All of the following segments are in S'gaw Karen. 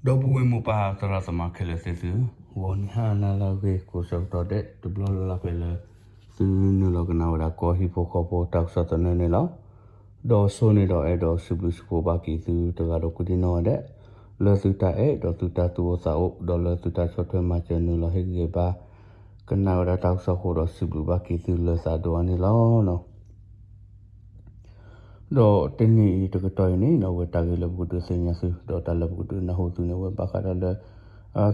ဒီပုၢ်ဝဲၢ်မိၢ်ပၢ်သရၣ်သမါခဲလၢာ်သ့ၣ်သု, ဂီၤနံၤဟါနၤလၢအဂ့ၤ ကိးဆၢကတီၢ်ဒဲး တဘျီလၢ်လၢ်ဖဲလၢ သုနုာ်လီၤကနၣ်ဝဲဒၣ်ကီၢ်ဟံၣ်ဖိဃီဖိတၢ်ကစီၣ်သနၢၣ်န့ၣ်လီၤ. ဒီးအဆိန့ၣ်ဒီးအဲၣ်ဒိးစံးဘျုးစံးဖှိၣ်ဘၣ်က့ၤသုတဂၤဒီးကိးဒံနီၢ်ဂၤဒဲး လၢသုတၢ်အဲၣ်ဒီးသုတၢ်သူၣ်အိၣ်သးအိၣ် ဒီးလၢသုတၢ်ဆီၣ်ထွဲမၤစၢၤနုာ်လီၤဟ့ၣ်ဂံၢ်ဘါ ကနၣ်ဝဲဒၣ်တၢ်ကစီၣ်အဃိဒီးစံးဘျုးဘၣ်က့ၤသုလၢသးဒိၣ်အါန့ၣ်လီၤ. ဒီးတနံၤအံၤတကတီၢ်အံၤန့ၣ် အဝဲတၢ်ဂ့ၢ်လၢပကဒုးသ့ၣ်ညါသု ဒီးတၢ်လၢပကဒုးနၢ်ဟူသုန့ၣ် အဝဲဘၣ်ဃးဒီးလၢ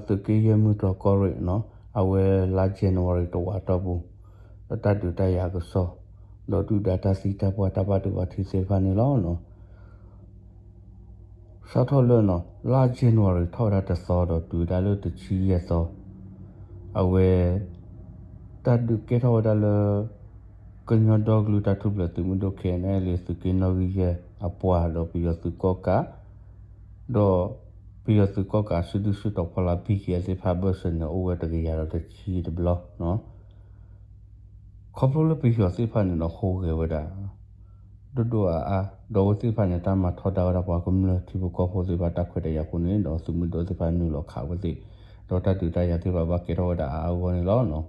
သုးက့ယဲၢ်မုၢ်တြီၢ်ကီၢ်ရ့ၣ်နီၤ အဝဲလါ January တဝာ်တီၢ်ပူၤ တၢ်ဒုးတၢ်ယၤကစီၣ် ဒီးဒုၣ်ဒါတၢ်သံတၢ်ပှၢ်တၢ်ဘၣ်ဒိဘၣ်ထံးသ့ၣ်တဖၣ်န့ၣ်လီၤ. စးထီၣ်လၢနီၤ လါ January ထီၣ်ဝဲဒၣ်တသီဒီးတုၤဝဲဒၣ်လၢတဆံယဲၢ်သီ အဝဲ တၢ်ဒုးကဲထီၣ်ဝဲဒၣ်လၢ ကညီဒီကလုာ်တၢ်ထူၣ်ဖျဲးသုးမုၢ်ဒိၣ် ခဲအံၤန့ၣ် လၢသုးက့နီၣ်ဂံၢ်ယဲၢ်အပှၤဒီးပယီၤသုးကီၣ်ကး ဒီးပယီၤသုးကီၣ်ကးစုဒုၣ်စုတီၤဖီလာ် ဘံၣ်ကၠံၣ်အဲၣ်သ့ၣ်တဖၣ်အဘၢၣ်စၢၤန့ၣ် အိၣ်ဝဲတကယၤဒီးတဆံတဘျီနီၤ ခီဖျိလၢပယီၤသ့ၣ်တဖၣ်န့ၣ်ဒီး ဟူးဂဲၤဝဲဒၣ် ဒိၣ်ဒိၣ်အါအါ ဒီးအဝဲသ့ၣ်တဖၣ်န့ၣ် တၢ်မၤထီဒါဝဲဒၣ်ပှၤကမျၢၢ်ထံဖိကီၢ်ဖိသ့ၣ်တဖၣ်တၢ်ခွဲးတၢ်ယာ်အဃိန့ၣ်ဒီး သုးမုၢ်ဒိၣ်သ့ၣ်တဖၣ်နုာ်လီၤခးဝဲသ့ၣ် ဒီးတၢ်ဒုးတၢ်ယၤသ့ၣ်တဖၣ်ဘၣ်ကဲထီၣ်ဝဲဒၣ်အါအါဂီၢ်ဂီၢ်န့ၣ်လီၤ.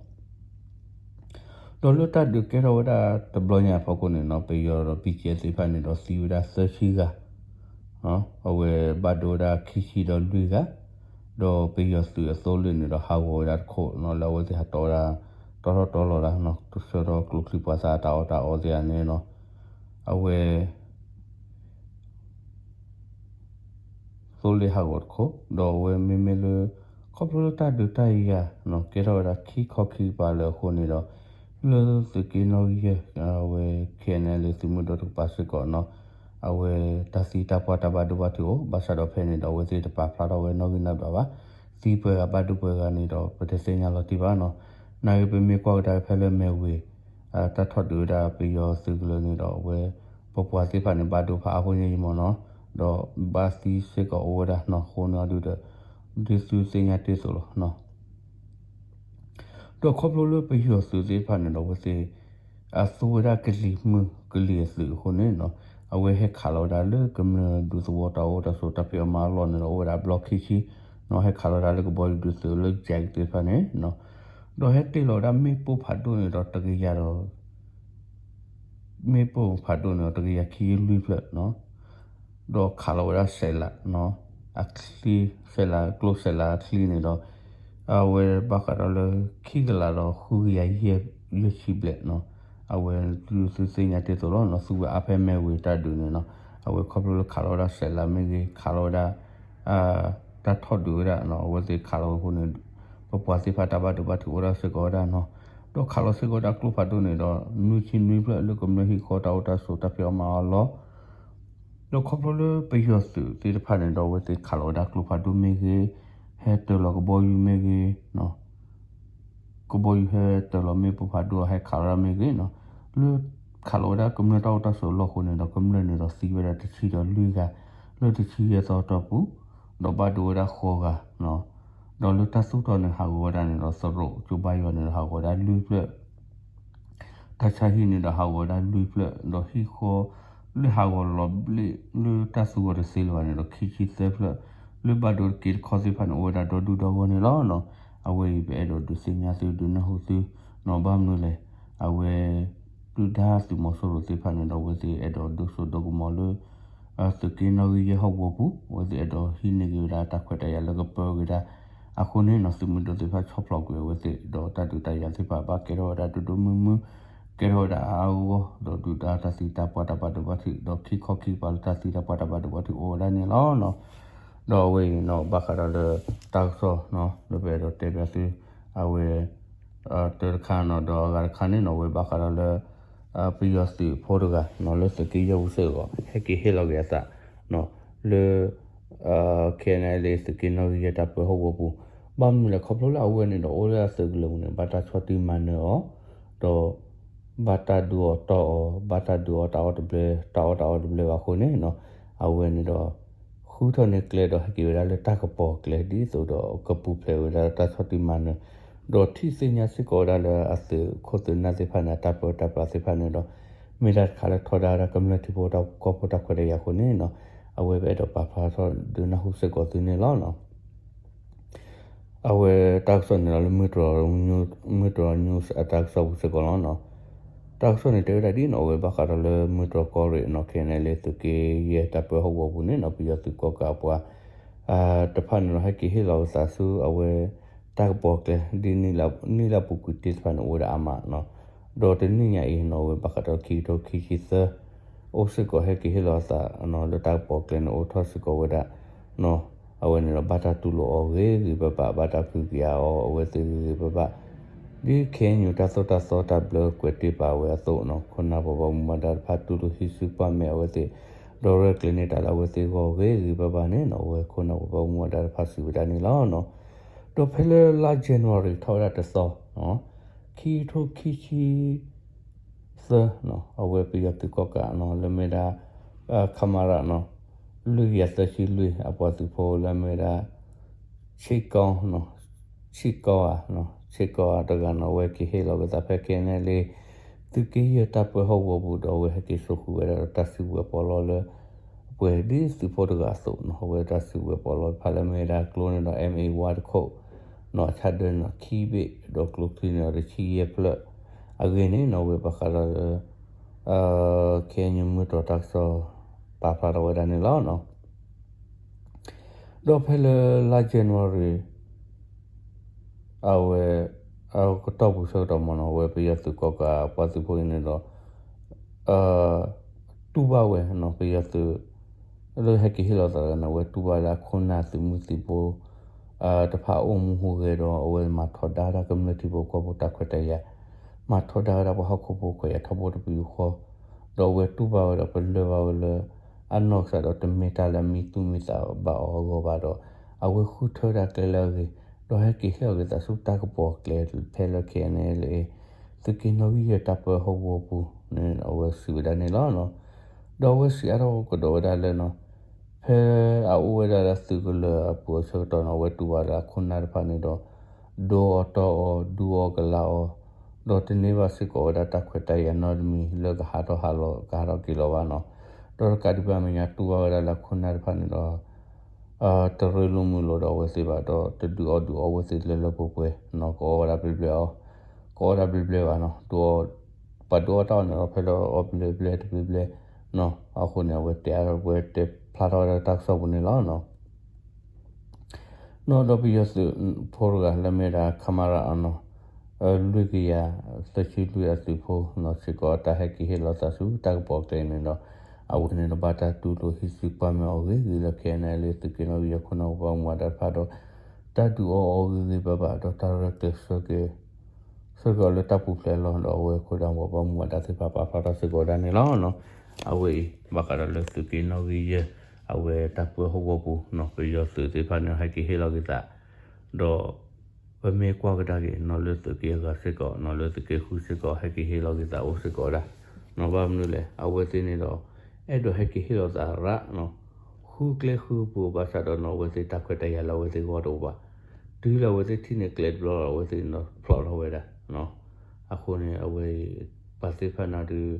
ဒီးလၢတၢ်ဒုးကဲထီၣ်ဝဲဒၣ်တဘျီညါအဖီခိၣ်န့ၣ်နီၤ ပယီၤဒီး ဘံၣ်ကၠံၣ်အဲၣ်သ့ၣ်တဖၣ်န့ၣ်ဒီးသံဝဲဒၣ်သၢဆံဂၤ အဝဲဘၣ်ဒိဝဲဒၣ်ခံဆံဒီးလွံၢ်ဂၤ ဒီးပယီၤသုးအသိလ့ၣ်န့ၣ်ဒီးဟးဂီၤဝဲဒၣ်တခိၣ်နီၤ လၢအဝဲသ့ၣ်ဟးတီဝဲဒၣ် တီထီၣ်တီလီၤဒၣ် တဆၢထီၣ်ကျိချံမျိာ်သၣ်အတၢ်အီၣ်တၢ်အီသ့ၣ်ဧါန့ၣ်နီၤ အဝဲ သိလ့ၣ်ဟးဂီၤတခိၣ် ဒီးအဝဲမ့မ့ၢ်လၢ ခီဖျိလၢတၢ်ဒုးတၢ်ယၤ ကဲထီၣ်ဝဲဒၣ်ခံခီခံကပၤလၢအဃိန့ၣ်ဒီး လၢသုးက့နီၣ်ဂံၢ်ယဲၢ် အဝဲ ခဲအံၤန့ၣ် လၢသုးမုၢ်ဒိၣ်တကပၤစ့ၢ်ကီးနီၤ အဝဲတၢ်သံတၢ်ပှၢ်တၢ်ဘၣ်ဒိဘၣ်ထံးအိၣ် ဘၣ်ဆၣ်ဒီးဖဲန့ၣ်ဒီး အဝဲသ့ၣ်တပာ်ဖျါထီၣ်ဝဲနီၣ်ဂံၢ်နီၣ်ဒွးဘၣ် သံပှဲၤဂၤဘၣ်ဒိပှဲၤဂၤန့ၣ်ဒီး ပတသ့ၣ်ညါလီၤတံၢ်ဘၣ်နီၤ နာ်ဂ့ၤပမ့ၢ်ကွၢ်ကဒါဖဲလၢမဲၢ်ဝ့ၤ တၢ်ထီၣ်ဒုးဝဲဒၣ်ပယီၤသုးကလၢၤန့ၣ်ဒီး အဝဲ ပပှၤသ့ၣ်တဖၣ်န့ၣ် ဘၣ်ဒိဖးအါဖိညါအံၤမ့ၢ်နီၤ ဒီးဘၣ်သံစ့ၢ်ကီးအိၣ်ဝဲဒၣ်နီၤ အဃိန့ၣ်အဒုဒီး ဒ်သုသ့ၣ်ညါတ့ၢ်သိးလီၤ ဒီးခီဖျိလၢပယီၤသုးသ့ၣ်တဖၣ်န့ၣ်ဒီး အဝဲသ့ၣ် အသူဝဲဒၣ်ကလံၤမုၢ်ကလံၤအသုးအဃိန့ၣ်နီၤ အဝဲဟဲခးလီၤဝဲဒၣ်လၢကမျၢၢ်ဒူသဝီတၢ်အိၣ်တၢ်ဆိးတၢ်ဖံးအီၣ်မၤအီၣ်အလီၢ်န့ၣ်ဒီး အိၣ်ဝဲဒၣ်ဘျီခံဆံနီၤ ဟဲခးလီၤဝဲဒၣ်လၢကဘီယူၤဒူသဝီလၢ jet သ့ၣ်တဖၣ်န့ၣ်နီၤ ဒီးဟဲတ့ၢ်လီၤဝဲဒၣ်မ့ၣ်ပိၢ်ဖးဒိၣ်န့ၣ်ဒီးတကယၤဒီး မ့ၣ်ပိၢ်ဖးဒိၣ်န့ၣ်ဒီးတကယၤခံလွံၢ်ဖျၢၣ်နီၤ ဒီးခးလီၤဝဲဒၣ်စဲးလးနီၤ အချံ စဲးလး ကျိစဲးလးအချံန့ၣ်ဒီး အဝဲဘၣ်ဃးဒီးလၢ ခံကလးဒီးဃုကယၤယဲၢ်ဆံဘျဲၣ်နီၤ အဝဲသုသုသ့ၣ်ညါတ့ၢ်သိးလီၤနီၤ သူဝဲအါဖဲမဲၢ်ဝ့ၤတၢ်ဒုးန့ၣ်နီၤ အဝဲခီဖျိလၢခးလီၤဝဲဒၣ်စဲးလးမ့ၢ်ဂ့ၤ ခးလီၤဝဲဒၣ် တၢ်ထီၣ်ဒုးဝဲဒၣ်နီၤ အဝဲသ့ၣ်ခးလီၤအဃိန့ၣ် ပပှၤသ့ၣ်တဖၣ်တၢ်ဘၣ်ဒိဘၣ်ထံးအိၣ်ဒၣ်စ့ၢ်ကီးဝဲဒၣ်နီၤ ဒီးခးလီၤစ့ၢ်ကီးဝဲဒၣ်ကျိဖးဒိၣ်န့ၣ်ဒီး နွံဆံနွံဖျၢၣ်လၢကမျၢၢ်ဟံၣ်ဃီတၢ်အိၣ်တၢ်ဆိးတၢ်ဖံးအီၣ်မၤအီၣ်အလီၢ် ဒီးခီဖျိလၢပယီၤသုးသ့ၣ်တဖၣ်န့ၣ်ဒီး အဝဲသ့ၣ်ခးလီၤဝဲဒၣ်ကျိဖးဒိၣ်မ့ၢ်ဂ့ၤ ဟဲတၢၤလီၤကဘီယူၤမ့ၢ်ဂ့ၤ ကဘီယူၤဟဲတၢၤလီၤမ့ၣ်ပိၢ်ဖးဒိၣ်ဟဲခးလီၤဝဲဒၣ်မ့ၢ်ဂ့ၤနီၤ လၢခးလီၤဝဲဒၣ်ကမျၢၢ်တၢ်အိၣ်တၢ်ဆိးအလီၢ်အဃိန့ၣ်ဒီး ကမျၢၢ်န့ၣ်ဒီးသံဝဲဒၣ်တဆံဒီးလွံၢ်ဂၤ လၢတဆံယဲၢ်သီအတီၢ်ပူၤ ဒီးဘၣ်ဒိဝဲဒၣ်ဃိးဂၤ ဒီးလၢတၢ်သူၣ်ထီၣ်န့ၣ်ဟးဂီၤဝဲဒၣ်န့ၣ်ဒီး သရိာ်ကၠိဘါယွၤန့ၣ်ဒီးဟးဂီၤဝဲဒၣ်လွံၢ်ဖျၢၣ် တၢ်ဆါဟံၣ်န့ၣ်ဒီးဟးဂီၤဝဲဒၣ်လွံၢ်ဖျၢၣ် ဒီးဟံၣ်ဃီလၢဟးဂီၤလီၤဘျ့ၣ်လၢတၢ်သူဂီၤတသ့လၢၤဘၣ်န့ၣ်ဒီး ခံဆံသၢဖျၢၣ် လၢဘၣ်ဒိတက့ၢ်တခီသ့ၣ်တဖၣ်န့ၣ် အိၣ်ဝဲဒၣ်ဒီဒူၣ်ဒီဂီၢ်န့ၣ်လီၤ. အဝဲအံၤပအဲၣ်ဒိးဒုးသ့ၣ်ညါသုဒုးနၢ်ဟူသုနီၤ ဘၣ်မနုၤလဲၣ် အဝဲ ဒုၣ်ဒါသုးမီၤစိရိၤသ့ၣ်တဖၣ်န့ၣ်ဒီး အဝဲသ့ၣ်အဲၣ်ဒိးဒိၣ်စိဒိၣ်ကမီၤလၢ သုးက့နီၣ်ဂံၢ်ယဲၢ်ဟီၣ်ကဝီၤပူၤ အဝဲသ့ၣ်အဲၣ်ဒိးဟံးန့ၢ်က့ၤဝဲဒၣ်တၢ်ခွဲးတၢ်ယာ်လၢကပၢက့ၤဒၣ် အဃိန့ၣ်နီၤ သုးမုၢ်ဒိၣ်သ့ၣ်တဖၣ်ဆီၣ်ဖျိးကွံာ်အဝဲသ့ၣ် ဒီးတၢ်ဒုးတၢ်ယၤသ့ၣ်တဖၣ်ဘၣ်ကဲထီၣ်ဝဲဒၣ်ဒိၣ်ဒိၣ်မုၢ်မုၢ် ကဲထီၣ်ဝဲဒၣ်အါအါဂီၢ်ဂီၢ် ဒီးဒုၣ်ဒါတၢ်သံတၢ်ပှၢ်တၢ်ဘၣ်ဒိဘၣ်ထံး ဒီးခံခီခံကပၤလၢတၢ်သံတၢ်ပှၢ်တၢ်ဘၣ်ဒိဘၣ်ထံးအိၣ်ဝဲဒၣ်န့ၣ်လီၤ. ဒီးအဝဲအံၤနီၤ ဘၣ်ဃးဒီးလၢ တၢ်ကစီၣ်နီၤ လၢပအဲၣ်ဒိးတဲဘၣ်သု အဝဲ တၢတခါနီၤ ဒီးအဂၤတခါန့ၣ်နီၤ အဝဲဘၣ်ဃးဒီးလၢ ပယီၤသုးဖိတဂၤနီၤ လၢသုးက့ယဲၢ်ပူၤစ့ၢ်ကီး ဟဲက့ၤဟ့ၣ်လီၤက့ၤအသးနီၤ လၢ ခဲအံၤန့ၣ်လၢသုးက့နီၣ်ဂံၢ်ယဲၢ်တၢ်ပၢဟီၣ်ကဝီၤပူၤ ဘၣ်မနုၤလဲၣ် ခီဖျိလၢအဝဲန့ၣ်ဒီး အိၣ်လၢအသုးကလၢၤပူၤန့ၣ် ဘၣ်တၢ်ဆီၣ်တံၢ်မၤနၢၤအီၤ ဒီး ဘၣ်တၢ်ဒုးအီၤတီၢ်အီၤ ဘၣ်တၢ်ဒုးအီၤတၢ်အီၣ်တဘျဲ တၢ်အီၣ်တၢ်အီတဘျဲဘၣ်အဃိန့ၣ်နီၤ အဝဲန့ၣ်ဒီး ဃုထီၣ်န့ၢ်ကျဲဒီးဟဲက့ၤဝဲဒၣ်လၢတၢ်ကပီၤကျဲ ဒ်သိးဒီးကပူၤဖျဲးဝဲဒၣ်တၢ်ဆီၣ်တံၢ်မၤနၢၤ ဒီးထံၣ်သ့ၣ်ညါစ့ၢ်ကီးဝဲဒၣ်လၢအသုးခိၣ်သုးနၢ်သ့ၣ်တဖၣ်န့ၣ် အတၢ်ပၢတၢ်ပြးသ့ၣ်တဖၣ်န့ၣ်ဒီး မ့ၢ်တၢ်တခါလၢထီဒါဝဲဒၣ်ကမျၢၢ်ထံဖိကီၢ်ဖိတၢ်ခွဲးတၢ်ယာ်အဃိန့ၣ်နီၤ အဝဲပအဲၣ်ဒိးပာ်ဖျါထီၣ်ဒုးနၢ်ဟူစ့ၢ်ကီးသုန့ၣ်လီၤ. အဝဲတၢ်ကစီၣ်န့ၣ်လီၤလၢ မုၢ်တြီၤ news အတၢ်ကစီၣ်ပူၤစ့ၢ်ကီးလီၤနီၤ. တၢ်ကစီၣ်န့ၣ်တဲဝဲဒၣ်ဒ်နီၤ အဝဲဘၣ်ဃးဒီးလၢမုၢ်တြီၤကီၢ်ရ့ၣ်နီၤ ခဲအံၤန့ၣ်လၢ သုးက့ယဲၢ်တၢ်ပၢဟီၣ်ကဝီၤပူၤန့ၣ်နီၤ ပယီၤသုးကီၣ်ကးအပှၤ တဖၣ်န့ၣ်ဒီး ဟဲက့ၤဟ့ၣ်လီၤအသးဆူအဝဲ တၢ်ကပီၤကျဲ ဒ်နံၣ်လၢ်ပူၤကွံာ်တ့ၢ်တဖၣ်န့ၣ် အိၣ်ဝဲဒၣ်အါမးနီၤ. ဒီးတနံၣ်ညါအံၤနီၤ အဝဲဘၣ်ဃးဒီးခံကထိခံဆံသၢ အိၣ်စ့ၢ်ကီးဟဲက့ၤဟ့ၣ်လီၤအသးနီၤ လၢတၢ်ကပီၤကျဲန့ၣ် အိၣ်ထီၣ်စ့ၢ်ကီးဝဲဒၣ်နီၤ. အဝဲန့ၣ်ဒီး ဘၣ်တၢ်တူၢ်လိာ်အီၤဂ့ၤဂ့ၤဘၣ်ဘၣ် ဘၣ်တၢ်ကဟုကယာ်အီၤအဝဲသ့ၣ်ဂ့ၤဂ့ၤဘၣ်ဘၣ် ဒ် ခ့ၣ်အဲၣ်ယူၣ် တၢ်သိၣ်တၢ်သီတၢ်ဘျၢကွဲးတ့ၢ်ပာ်ဝဲအသိးနီၤ ခိၣ်နၢ်ပှၤဘၣ်မူဘၣ်ဒါတဖၣ်တူၢ်လိာ်ဟံးစုကွၢ်မဲာ်အဝဲသ့ၣ် ဒီးရဲၣ်ကျဲၤန့ၢ်တၢ်လၢအဝဲသ့ၣ်ဂီၢ်ဂ့ၤဂ့ၤဘၣ်ဘၣ်န့ၣ်နီၤ အဝဲခိၣ်နၢ်ပှၤဘၣ်မူဘၣ်ဒါတဖၣ်စံးဝဲဒၣ်န့ၣ်လီၤနီၤ. ဒီးဖဲလၢလါ January ထီၣ်ဝဲဒၣ်တသီ ခံကထိခံဆံ သၢနီၤ အဝဲပယီၤသုးကီၣ်ကးနီၤ လၢမ့ၢ်ဒၣ် ခမရနီၤ လွံၢ်ကယၤသၢဆံလွံၢ် အပှၤသုးဖိလၢမ့ၢ်ဝဲဒၣ် ဆ့ကီ ဆ့ကီဧါ ဆ့ကီဧါတဂၤနီၤ အဝဲက့ၤဟ့ၣ်လီၤက့ၤသးဖဲ ခဲအံၤန့ၣ်လၢ သုးက့ယဲၢ်တၢ်ပၢဟီၣ်ကဝီၤပူၤဒီး အဝဲဟဲက့ၤစိာ်ဃုာ်ဝဲဒၣ်ဒီးတၢ်စုကဝဲၤပီးလီလၢ ပှဲၤဒ်သုးဖိတဂၤအသိးနီၤ အဝဲတၢ်စုကဝဲၤပီးလီတဖၣ်လၢမ့ၢ်ဝဲဒၣ်ကျိန့ၣ်ဒီး MA one တခိၣ်နီၤ အဆၢဒၢန့ၣ်ဒီးခံဘ့ၣ် ဒီးကျိချံန့ၣ်ဒီးတဆံယဲၢ်ဖျၢၣ် အဂ့ၢ်န့ၣ်နီၤ အဝဲဘၣ်ဃးဒီးလၢ ခဲအံၤန့ၣ် မုၢ်တြီၤတၢ်ကစီၣ် ပာ်ဖျါထီၣ်ဝဲဒၣ်န့ၣ်လီၤနီၤ. ဒီးဖဲလၢလါ January အဝဲ အကတီၢ်ပူၤဆၢကတီၢ်မ့ၢ်နီၤ အဝဲပယီၤသုးကီၣ်ကးပှၤသုးဖိအံၤန့ၣ်ဒီး တူၢ်ဘၣ်ဝဲနီၤ ပယီၤသုး လၢဟဲက့ၤဟ့ၣ်လီၤသးတဂၤန့ၣ် အဝဲတူၢ်ဘၣ်လၢအခိၣ်နၢ်သုးမုၢ်သံၣ်ဘိ တဖၣ်အိၣ်မူဟူးဂဲၤဒီး အဝဲမၤထီဒါဝဲဒၣ်ကမျၢၢ်ထံဖိကီၢ်ဖိတၢ်ခွဲးတၢ်ယာ်, မၤထီဒါဝဲဒၣ်ပှၤဟီၣ်ခိၣ်ဖိခွဲးယာ်ထီဘိတပယူာ်ဃီ, ဒီးအဝဲတူၢ်ဘၣ်ဝဲဒီးပလၢၢ်ဘၣ်ဝဲလၢ အနီၢ်ကစၢ်ဒီးတမ့ၢ်တၢ်လၢအမံသူၣ်မံသးဘၣ်အီၤအဂီၢ်ဘၣ်ဒီး အဝဲဃုထၢဝဲဒၣ်ကျဲလၢအဂ့ၤ, ဒီးဟဲက့ၤဟ့ၣ်လီၤက့ၤသးဆူတၢ်ကပီၤကျဲဖဲလၢ ခဲအံၤန့ၣ်လၢ သုးက့နီၣ်ဂံၢ်ယဲၢ်တၢ်ပၢဟီၣ်ကဝီၤပူၤန့ၣ် အဝဲစံးဝဲဒၣ်န့ၣ်လီၤ. ဒီးအဝဲစံးအါထီၣ်ကဒီးဝဲဒၣ်လၢနီၤ ဖဲအအိၣ်ဝဲဒၣ်လၢသုးကလၢၤအပူၤအဆၢကတီၢ်န့ၣ် အဝဲတူၢ်ဘၣ်လၢအခိၣ်နၢ်တဖၣ်န့ၣ်ဒီး ဒိအီၤတီအီၤ ဒူအီၤကလာ်အီၤ, ဒီးတန့ၢ်ဘၣ်စ့ၢ်ကီးဝဲဒၣ်တၢ်ခွဲးတၢ်ယာ်နီတမံၤလၢကဟးထီၣ်ဟးလီၤ ကဟးထီၣ်က့ၤလီၤဘၣ်နီၤ. ဒီးတကးဒံးဘၣ်မဲာ်ညါတူၢ်ဘၣ်ဝဲဒၣ်လၢအခိၣ်နၢ်တဖၣ်န့ၣ်ဒီး တရ့လိာ်မုာ်လိာ်ဒီးအဝဲသ့ၣ်ဘၣ်ဒီး တဒုးအီၣ်ဒုးအီအဝဲသ့ၣ်လၢလၢပှဲၤပှဲၤနီၤ ကအီၣ်ဝဲဒၣ်ဘျဲဘျဲအီၤ, ကအီၣ်ဒၣ်ဘျဲဘျဲဘၣ်နီၤ ဒုးအီၣ် ပှၤဒုးအီၣ်တၢ်အီၣ်န့ၣ်ဒီး ဖဲလၢအီၣ်ဘျဲဘျဲတဘျဲဘျဲနီၤ အဃိန့ၣ် အဝဲတဲအါထီၣ်ဝဲတဲဖျါထီၣ်ဝဲဒၣ်တၢ်ကစီၣ်ပူၤန့ၣ်လီၤနီၤ. နီၤဒီးပယီၤသုးဖိတဂၤလၢမ့ၢ်ဒၣ် ခမရနီၤ လွံၢ်ကယၤသၢဆံလွံၢ်အသုးဖိနီၤ စ့ၢ်ကီးတၢ်ဟဲက့ၤဟ့ၣ်လီၤသးဆူတၢ်ကပီၤကျဲန့ၣ်ဒီး အဝဲန့ၣ်ဒီးဘၣ်တၢ်တူၢ်လိာ်ဟံးစုကွၢ်မဲာ်အီၤဂ့ၤဂ့ၤလၢ ခဲအံၤန့ၣ်လၢသုးက့နီၣ်ဂံၢ်ယဲၢ်ခိၣ်နၢ်ပှၤဘၣ်မူဘၣ်ဒါတဖၣ်ဒီး တၢ်ဒုးအီၣ်အီၤဂ့ၤဂ့ၤဘၣ်ဘၣ်ဒီးတၢ်ရဲၣ်ကျဲၤဆၢက့ၤ ဆၢက့ၤအီၤလၢတၢ်ပူၤဖျဲးအလီၢ်ဒီး အဝဲခိၣ်ဒၣ်ပှၤဘၣ်မူဘၣ်ဒါသ့ၣ်တဖၣ်ပာ်ဖျါထီၣ်စ့ၢ်ကီးဝဲဒၣ်န့ၣ်လီၤ. အဝဲအံၤ ဘၣ်ဃးဒီးလၢသုးက့နီၣ်ဂံၢ်ယဲၢ် အဝဲတၢ်ပၢဟီၣ်ကဝီၤပူၤနီၤ ပယီၤသုးသ့ၣ်တဖၣ်န့ၣ် ဟဲက့ၤဟ့ၣ်လီၤက့ၤသး ဒီး ပမ့ၢ်ကွၢ်ကဒါက့ၤနီၤ လၢသုးက့အဂၤစ့ၢ်ကီးနီၤ လၢသုးက့ဃုစ့ၢ်ကီး ဟဲက့ၤဟ့ၣ်လီၤက့ၤသးအိၣ်စ့ၢ်ကီးဝဲဒၣ်နီၤ. ဘၣ်မနုၤလဲၣ် အဝဲသ့ၣ်န့ၣ်ဒီး အဲၣ်ဒိးဟဲက့ၤဟ့ၣ်လီၤသးရၣ်နီၤ ဃုကျဲဃုပူၤဘၣ်ဆၣ်ဒီးနီၤ အဝဲသ့ၣ်တၢ်ခွဲးတၢ်ယာ်လၢအဝဲသ့ၣ်ဂီၢ်တအိၣ်ဘၣ်. တုၤလၢအဝဲသ့ၣ်ထံၣ်န့ၢ်ကျဲတဘျီလီၤ အဝဲသ့ၣ်န့ၣ်ဒီးဖျိးထီၣ်ဝဲဒၣ်နီၤ. အဃိန့ၣ် အဝဲ ပှၤသ့ၣ်တဖၣ်န့ၣ်ဒီး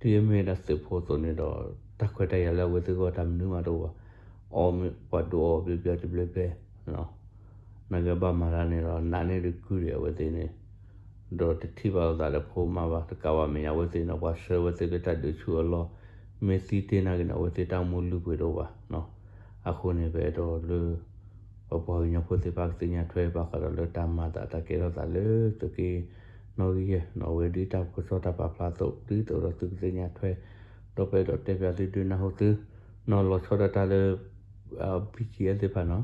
တုၤအမ့ၢ်ဒၣ်သုးဖိအသိးန့ၣ်ဒီး တၢ်ခွဲးတၢ်ယာ်လၢအဝဲသ့ၣ်ဂီၢ်တၢ်မနုၤမးတအိၣ်ဘၣ်. အီၣ်မ့ၢ်ပှၤဒုးအီၣ်ဘျဲဘျဲတဘျဲဘျဲနီၤ နာ်က့ဘၣ်မၤတၢ်န့ၣ်ဒီး နာ်န့ၢ်တကုၢ်ဒံးအဝဲသ့ၣ်န့ၣ် ဒီးတထံၣ်ဘၣ်လိာ်သးဒီးဖိမါဘၣ် တကးဘၣ်မဲာ်ညါအဝဲသ့ၣ်န့ၣ် ပှၤဆှၢဝဲသ့ၣ်လၢတၢ်ဒုးဆူၣ်အလီၢ် မ့ၢ်သံတ့ၢ်နာ်က့န့ၣ် အဝဲသ့ၣ်တၢ်အိၣ်မူလုၢ်ပှ့ၤတအိၣ်ဘၣ်နီၤ. အဃိန့ၣ် ပအဲၣ်ဒိးလၢ ပပှၤကညီဖိသ့ၣ်တဖၣ်ကသ့ၣ်ညါထွဲ ဘၣ်ဃးဒီးလၢတၢ်မၤသးတၢ်ကဲထီၣ်သးလၢသုးက့နီၣ်ဂံၢ်ယဲၢ်နီၤ အဝဲဒ်တၢ်ကစီၣ်တၢ်ပာ်ဖျါအသိး ဒ်သိးဒီးသုကသ့ၣ်ညါထွဲ ဒီးပအဲၣ်ဒိးတဲပၠးသုဒုးနၢ်ဟူသု နီၤ လီၤဆီဒၣ်တၢ်လၢ BGF သ့ၣ်တဖၣ်နီၤ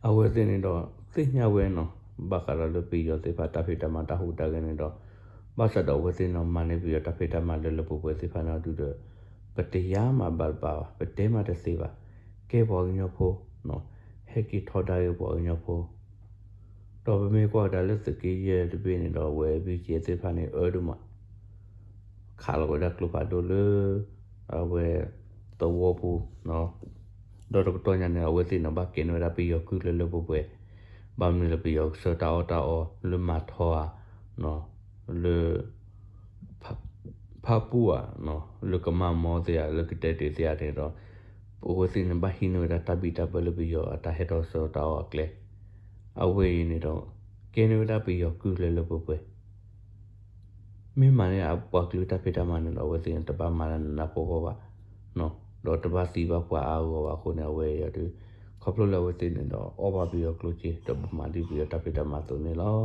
အဝဲသ့ၣ်န့ၣ်ဒီး သ့ၣ်ညါဝဲနီၤ ဘၣ်ဃးဒီးလၢပယီၤသ့ၣ်တဖၣ်တၢ်ဖံးတၢ်မၤတၢ်ဟူးတၢ်ဂဲၤန့ၣ်ဒီး ဘၣ်ဆၣ်ဒီးအဝဲသ့ၣ်န့ၣ်ဒီး မၤန့ၢ်ပယီၤတၢ်ဖံးတၢ်မၤလၢလၢပှဲၤပှဲၤသ့ၣ်တဖၣ်န့ၣ်ဒီး ပတယါမၤဘၣ်တဘၣ်ဘၣ် ပတဲမးတသ့ဘၣ် ကဲပှၤကညီဖိနီၤ ဟဲက့ၤထီဒါက့ၤပှၤကညီဖိ ဒီးပမ့ၢ်ကွၢ်ကဒါလၢသုးက့ယဲၢ်တဘ့ၣ်န့ၣ်ဒီး အဝဲ BGF သ့ၣ်တဖၣ်န့ၣ် အၢဒိၣ်မး ခးလီၤဝဲဒၣ်ကျိဖးဒိၣ်လၢ အဝဲ သဝီပူၤ ဒီးတကတီၢ်ညါန့ၣ် အဝဲသ့ၣ်န့ၣ် ဘၣ်ကဲန့ၢ်ဝဲဒၣ်ပယီၤကုၢ်လၢလၢပှဲၤပှဲၤ, ဘၣ်မနုၤလၢပယီၤကဆှၢတၢ်အီၣ်တၢ်အီလၢမၤထီဧါ, လၢ ဖၣ်ပူၣ်ဧါ, လၢကမၤမီသ့ဧါ, လၢကတဲတ့ၢ်သ့ဧါန့ၣ်ဒီး အဝဲသ့ၣ်န့ၣ် ဘၣ်ဟံးန့ၢ်ဝဲဒၣ်တၢ်ဘံၣ်တၢ်ဘၢလၢပယီၤအတၢ်ဟဲထီၣ်ဆှၢတၢ်အီၣ်အကျဲ အဝဲအံၤန့ၣ်ဒီး ကဲန့ၢ်ဝဲဒၣ်ပယီၤကုၢ်ကျဲလၢပှဲၤပှဲၤ မ့ၢ်မၤန့ၢ်အပှၤကလုာ်တၢ်ဖံးတၢ်မၤန့ၣ်ဒီး အဝဲသ့ၣ်န့ၣ် တဘၣ်မၤတၢ်နးနးဖှီၣ်ဖှီၣ်ဘၣ်, ဒီးတဘၣ်သံဘၣ်ပှၤအါအါဂီၢ်ဂီၢ်ဘၣ်အဃိန့ၣ် အဝဲအံၤဒီး ခီဖျိလၢအဝဲသ့ၣ်န့ၣ်ဒီး အီၣ်ဘၣ်ပယီၤကျိၣ်စ့ ဒီးဘၣ်မၤဒ်ပယီၤတၢ်ဖံးတၢ်မၤအသိးန့ၣ်လီၤ.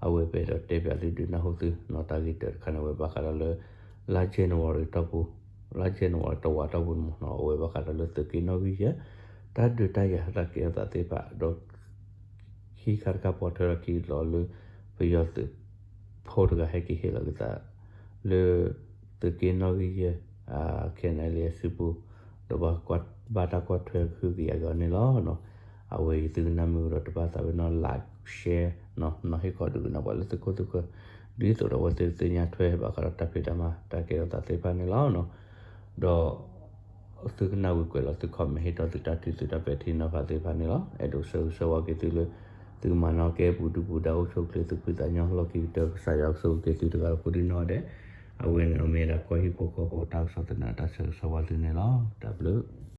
အဝဲပအဲၣ်ဒိးတဲပၠးသုဒုးနၢ်ဟူသု တၢ်ဂ့ၢ်တၢတခါန့ၣ် အဝဲဘၣ်ဃးဒီးလၢ လါ January တီၢ်ပူၤ, လါ January တဝာ်တီၢ်ပူၤန့ၣ်မ့ၢ်နီၤ အဝဲဘၣ်ဃးဒီးလၢသုးက့နီၣ်ဂံၢ်ယဲၢ် တၢ်ဒုးတၢ်ယၤတၢ်ကဲထီၣ်သးသ့ၣ်တဖၣ် ဒီး ခံခါတခါပိာ်ထွဲထီၣ်ခံလီၤလၢ ပယီၤသုးဖိတဂၤဟဲက့ၤဟ့ၣ်လီၤက့ၤသး လၢ သုးက့နီၣ်ဂံၢ်ယဲၢ် KNLA အစုပူၤ ဒီးဘၣ်တၢ်ကွၢ်ထွဲဃုကယၤက့ၤအီၤန့ၣ်လီၤ. အဝဲအံၤသုကနၣ်မုာ်ဒီးတဘၣ်သးဝဲနီၤ like share နီၤ ဟ့ၣ်ခီဒုးကနၣ်ပှၤလၢသုခိၣ်သုဃၢၤ ဒ်သိးဒီးအဝဲသ့ၣ်ကသ့ၣ်ညါထွဲဘၣ်ဃးဒီးတၢ်ဖံးတၢ်မၤတၢ်ကဲထီၣ်သးသ့ၣ်တဖၣ်န့ၣ်လီၤ. ဒီး သုကနၣ်ဝံၤကွဲးလီၤသု comment ဟ့ၣ်ထီၣ်သုတၢ်ထံၣ်သုတၢ်ပဲာ်ထံနီၤဖးသ့ၣ်တဖၣ်န့ၣ်လီၤ. အဲၣ်ဒိးဆၢဂ့ၤဆၢဝါက့ၤသုလၢ သုကမၤနၢၤကဲပူၤဒုၣ်ပူၤဒါအိၣ်ဆူၣ်အိၣ်ချ့ သုဖှံသးညီလီၢ်ခံကတၢၢ် ကစၢ်ယွၤကဆိၣ်ဂ့ၤက့ၤသုတဂၤဒီးကိးဒံနီၢ်ဒဲး အဝဲန့ၣ်ဒီးမ့ၢ်ဒၣ်ကီၢ်ဟံၣ်ဖိဃီဖိတၢ်ကစီၣ်သန့ တၢ်ဆၢဂ့ၤဆၢဝါသုန့ၣ်လီၤ. တၢ်ဘျုး